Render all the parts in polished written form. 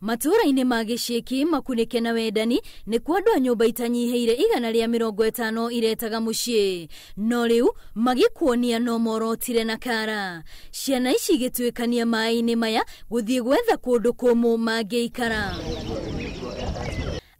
Matũũra-inĩ ma Gĩcĩki, Makunĩke na Wendani nĩkuo andũ a nyũmba itanyihĩire 150 iretaga mũciĩ, no rĩu magĩkuonia no morotire na kara. Ciana ici igĩtuĩkania maĩ-inĩ maya gũthiĩ gwetha kũndũ kũmũ mangĩikara.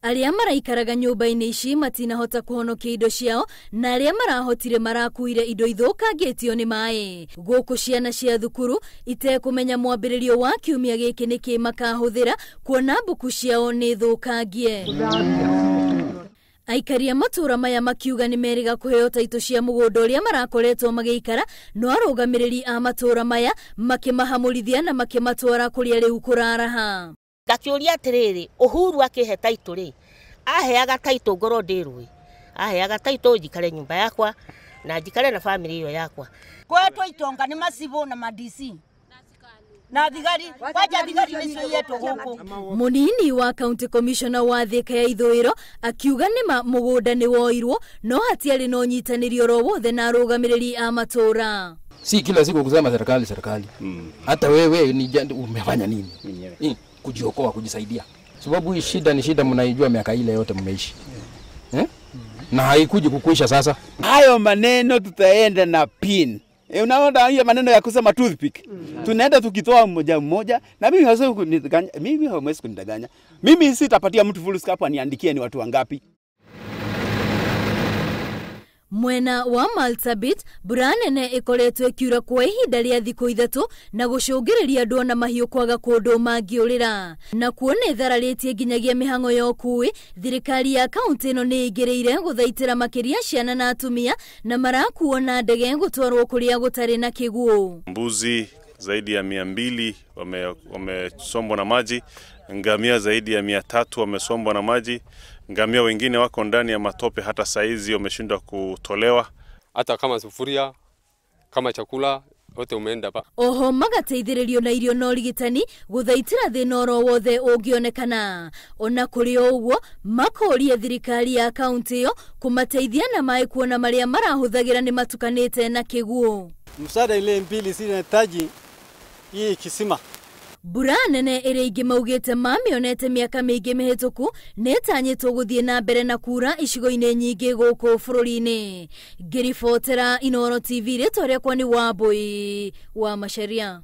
Arĩa maraikaraga nyũmba-inĩ ici matinahota kũhonokia indo ciao, na arĩa marahotire marakuire indo ithũkangĩtio nĩ maĩ. Gũkũ ciana cia thukuru itekũmenya mwambĩrĩrio wa kiumia gĩkĩ nĩkĩ makahũthĩra kuona mbuku ciao nĩ thũkangie. Aikari a matũũra maya makiuga nĩ merĩga kũheo taitũ cia mũgũnda ũrĩa marakoretwo magĩikara, no arũgamĩrĩri a matũũra maya makĩmahamũrithia na makĩmatwara kũrĩa rĩu kũraraha. Ngakĩũria atĩrĩrĩ, Uhuru akĩhe taitũ rĩ, aheaga taitũ ngorwo ndĩ rũĩ, aheaga taitũ njikare nyũmba yakwa na njikare na family ĩyo yakwa. Kwetwo itonga nĩ macibũ na ma DC na thigari, kwanja thigari nĩcio ietwo gũkũ. Mũnini wa county commissioner wa Thika ya Ithũĩro akiuga nĩma mũgũnda nĩ woirwo, no hatiarĩ na ũnyitanĩri oro wothe na arũgamĩrĩri a matũũra. Si kila siku kusema serikali serikali. Hata wewe ni umefanya nini? Kujiokoa, kujisaidia. Sababu hii shida ni shida mnaijua miaka ile yote mmeishi. Na haikuji kukuisha sasa. Hayo maneno tutaenda na pin. Unaona hiyo maneno ya kusema toothpick. Tunaenda tukitoa mmoja mmoja, na mimi hawezi kunidanganya, mimi hawezi kunidanganya. Mimi sitapatia mtu full scope aniandikie ni watu wangapi. Mwena wa Marsabit, mbura nene ĩkoretwo ĩkiura kwa ihinda rĩa thikũ 3 na gũcũngĩrĩria andũ ona mahiũ kwaga kũndũ mangĩũrĩra. Na kuona ĩthararĩtie nginyagia mĩhang'o ya ũkui, thirikari ya kaunti ĩno nĩ ĩingĩrĩire gũthaitĩra makĩria ciana na atumia na marakuo na ndege gũtwarwo kũrĩa gũtarĩ na kĩguũ. Mbuzi zaidi ya 200 wamesombwa na maji, ngamia zaidi ya 300 wamesombwa na maji, ngamia wengine wako ndani ya matope hata saizi wameshindwa kutolewa. Hata kama sufuria, kama chakula, wote umeenda pa. Oho magateithĩrĩrio na irio na ũrigitani gũthaitĩra thĩna oro wothe ũngĩonekana. Ona kũrĩ o ũguo, makoria thirikari ya kaunti ĩyo kũmateithia na maĩ kuona marĩa marahũthagĩra nĩ matukanĩte na kĩguũ. Msaada ile mbili sinahitaji hii kisima. Mbura nene ĩrĩa ingĩ maugĩte mamĩonete mĩaka mĩingĩ mĩhĩtũku nĩ ĩtanyĩtwo gũthiĩ na mbere na kura icigo-inĩ nyingĩ gũkũ bũrũri-inĩ. Ngĩribotera Inooro TV, rĩtwa rĩakwa nĩ Wambui wa Macharia.